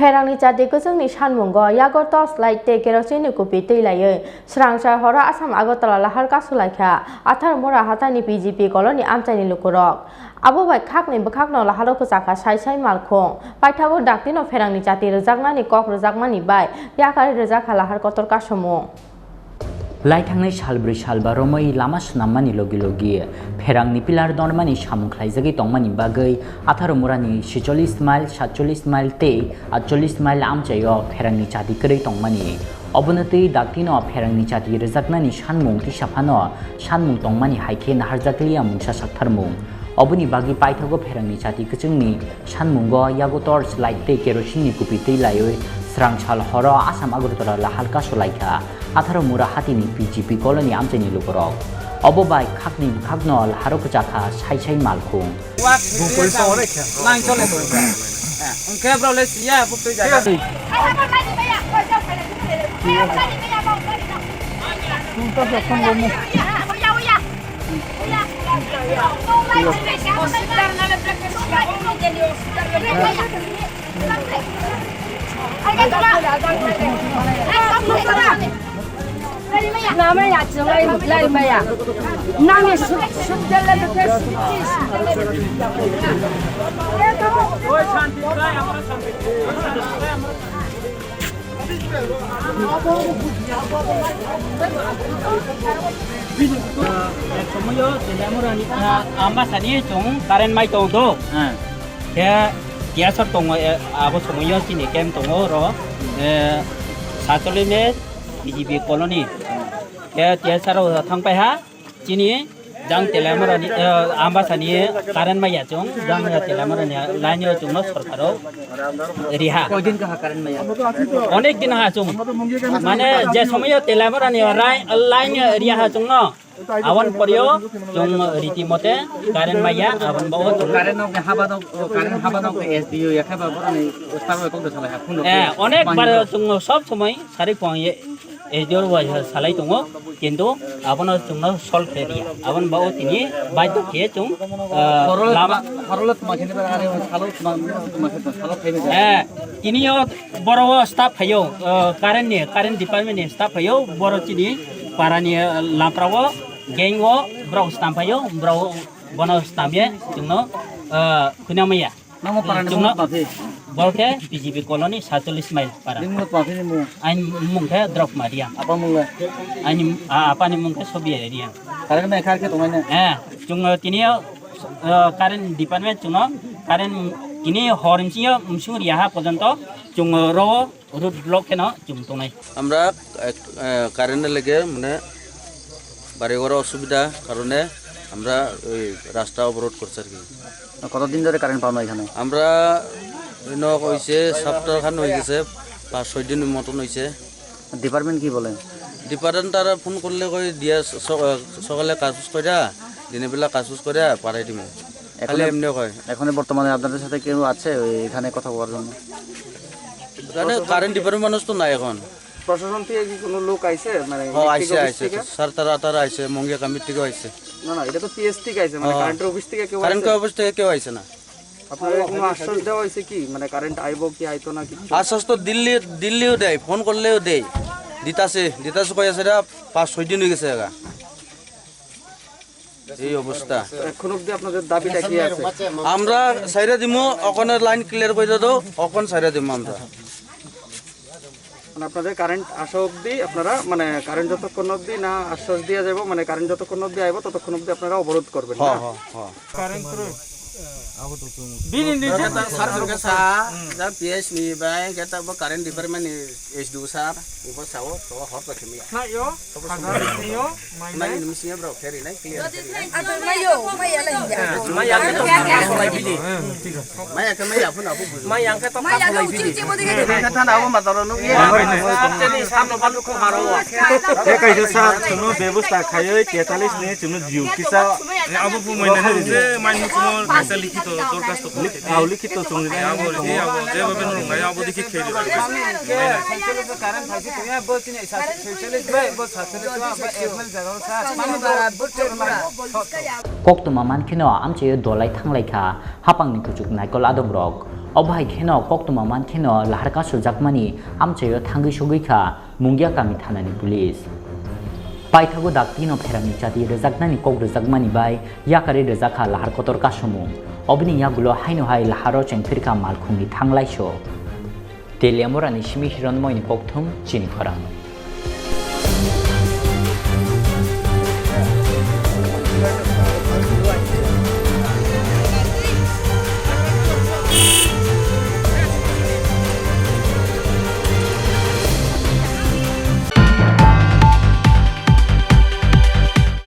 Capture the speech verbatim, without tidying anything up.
Pherangni chati kwchwngni sanmungo yago torch light tei kerosene ni kupi twi laiwi swrangsa horo Assam Agartala lahar kasu laikha Atharmura hatani P G P colony amchaini lukurok. Abo bai khakni bwkhakno laharo kwchakha sai sai malkhung. Paithago daktino pherangni chati rwjaknani kok rwjakmani bai yakarwi rwjakha lahar kotor kasumung. Lai thangnai sal brwi sal ba romwi lama swnammani logi logi pherangni pillar dormani samung khlaijagwi tongmani bagwi Atharmurani sicholis mile, satcholis mile tei atcholis mile amchaio pherangni chati kwrwi tongmani. Obono twi daktino pherangni chati rwjaknani sanmung tisa phano sanmung tongmani hai khe naharjakliya mungsa saktharmung. Oboni bagwi paithago pherangni chati kwchwngni sanmungo yago torch light tei kerosene ni kupi twi laiwi swrang sal horo Assam Agartala lahar kasu laikha Atharmura hatini P G P colony amchaini lukurok. Obo bai khakni bwkhakno laharo kwchakha sai sai malkhung. Hwnkhe bro le siya buk twi jaga. Ek somoyo Telamurani, ah, Ambasani chwng current mai tong do. Khe T S R tongo, eh, abo somoyo chini camp tongo oro, eh, Satoli me B J P colony. Khe T S R o thang pai ha. Chini jang Telamurani, eh, Ambasani current maya chwng, jang Telamurani line o chwngno sorkaro riha. Koidin kaha current maya? Onek din ha chwng. Mane je somoyo Telamurani rai-, line riha ha chwngno, aboni poreo chwng riti mote current maya, aboni bo chwng. Current no haba no, current haba no S D O ya khe ba boroni staff rok kok salai ha phone rok. Eh, onek bar chwng sob somoi sari phone ye S D O bai salai tongo, kintu abono chwngno solve khe riya. Aboni bagwi tini baidhyo khe chwng, ah, lama, eh, tini o boro o staff phaio, ah, current ni, current department ni staff phaio, boro chini para ni, ah, lamprao gang o borok stam phaio, borok bono stam ye chwngno, ah, khuna maya. Namo para ni chwngno mung tma phi? Bo khe B J P colony satchollish mile para. Ni mung tma phi ni mung? Aini mung khe Drop Maria. Apa mung le? Aini, a, apa ni mung khe Sobi area. Current mai khar khe tongnai na? Eh, chwng, eh, tini, eh, current department chwngno current tini hor ni simi msung riya ha porjonto chwng ro road block kheno chwng tongnai. আমরা এক, আহ, কারেন্টের লেগে মানে বাড়িঘরো অসুবিধা কারণে আমরা ওই রাস্তা অবরোধ করছি আর কি। কতদিন ধরে কারেন্ট পাও না এখানে? আমরা এনে হইছে সপ্তাহ খান হয়ে গেছে, পাঁচ ছয় দিন মতন হইছে। ডিপার্টমেন্ট কি বলে? ডিপার্টমেন্ট তারা ফোন করলে কই দিয়া স-, স-, সকালে কাজ কইরা, দিনের বেলা কাজ কইরা পাঠাই দিমু। খালি এখনো, এমনি কয়। এখনো বর্তমানে আপনাদের সাথে কেউ আছে ওই এখানে কথা বলার জন্য? মানে কারেন্ট ডিপার্টমেন্ট মানুষ তো নাই এখন। প্রশাসন থেকে কি কোনো লোক আইছে? মানে ও, ইলেকট্রিক আইছে, অফিস আইছে। থেকে? স্যার তারা, তারা আইছে, মঙ্গিয়া কমিটি থেকেও আইছে। না, না, এটা তো পিএস থেকে আইছে, মানে ও। কারেন্টের অফিস থেকে কেউ কারেন্ট আইছে? অফিস থেকে কেউ আইছে না। আপনারা কোনো আশ্বাস দেওয়া হয়েছে কি? মানে কারেন্ট আইবো কি আইতো না কিছু? আশ্বাস তো দিল্লি, দিল্লিও দেয়, ফোন করলেও দেয়। দিতাছে, দিতাছে কই আছে রে, পাঁচ ছয় দিন হয়ে গেছে এগা। এই অবস্থা। এখন অবধি আপনাদের দাবিটা কি আছে? আমরা সাইরা দিমু, ওখানে লাইন ক্লিয়ার করে দাও, ওখানে সাইরা দিমু আমরা। মানে আপনাদের কারেন্ট আসা অবধি আপনারা, মানে কারেন্ট যতক্ষণ অবধি না আশ্বাস দিয়ে যাবো, মানে কারেন্ট যতক্ষণ অবধি আইবো ততক্ষণ অবধি আপনারা অবরোধ করবেন, হ্যাঁ, না? হ্যাঁ, হ্যাঁ। Bini ni je ta sar jor khe sa, ja P S ni bai, khe ta bo current department ni S D O sir, bo sao, to hor ta khimi ya. Khna yo, khna yo, mai mai ni misi ya bro, kheri nai, clear kheri nai. Mayo, maya lai ya. Maya khe to khna solai bini. Maya khe maya phun abu bujo. Maya khe to khna solai bini. Khe thana abo ma doro nuk ya. Sab chini sab no balu ko haro. Khe kaisa sir, chwngno bebosta khaiwi tetalis ni chwngno jiu kisa. Abo bu mai nai je mai mukumo kaisa likhito dorkhasto. Lik-, ah, likhito chwng ri. Abo ri, abo je babe nung nai abo dikhi kheri. Koktwma mankheno amchaio dolai thanglaikha hapangni kuchuk naikol adongrok. Obo hai kheno koktwma mankheno lahar kasojakmani amchaio thangwi sogwi kha Mungia kami thanani police. Paithago daktino pheramni chati rwjaknani kok rwjakmani bai yakarwi rwjakha lahar kotor kasomung. Obini yagulo haino hai laharo chengphirkha malkhungni thanglaiso. Teliamorani simi hiron moini kokthum chini khorang.